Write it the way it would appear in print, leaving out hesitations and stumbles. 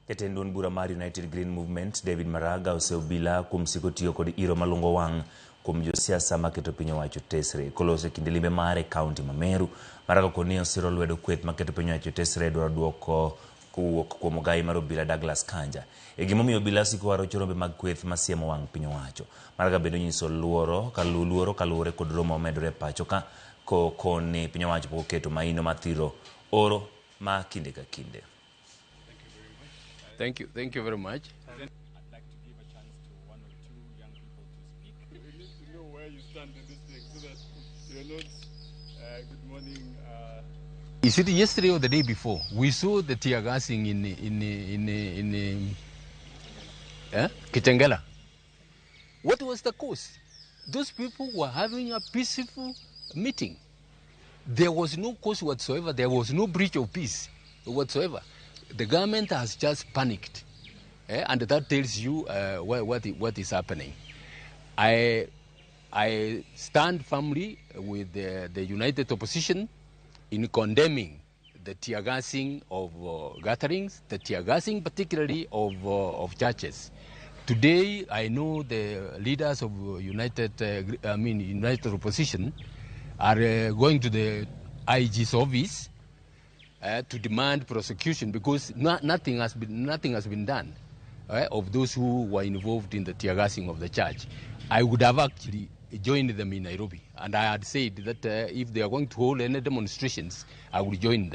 Jatend duond bura mar United Green Movement, David Maraga, oseyo obila kuom siko tiyo kod iro malungo wang' kuom josiasa maketo piny owacho tesre. Koloso e kinde limbe mare e kaunti ma Meru, Maraga okoni osiro lwedo kweth maketo piny owacho tesre e dwaro duoko kowuok kuom ogai mar obila Douglas Kanja. E gimomiyo obila siko warocho rombe mag kweth masiemo wang' piny owacho. Maraga bende onyiso luoro kaluoro kaluwore kod romo momedore e pacho ka kokoni piny owacho pok oketo maino mathiro oro ma kinde ka kinde. Thank you very much. I'd like to give a chance to one or two young people to speak. We need to know where you stand in this thing so that you're not. Good morning. Is it yesterday or the day before? We saw the tear gassing in Kitengela. What was the cause? Those people were having a peaceful meeting. There was no cause whatsoever. There was no breach of peace whatsoever. The government has just panicked, and that tells you what is happening. I stand firmly with the United Opposition in condemning the tear gassing of gatherings, the tear gassing particularly of churches. Today, I know the leaders of United, I mean United Opposition, are going to the IG's office to demand prosecution because no, nothing has been done of those who were involved in the tear gassing of the church. I would have actually joined them in Nairobi, and I had said that if they are going to hold any demonstrations, I would join them.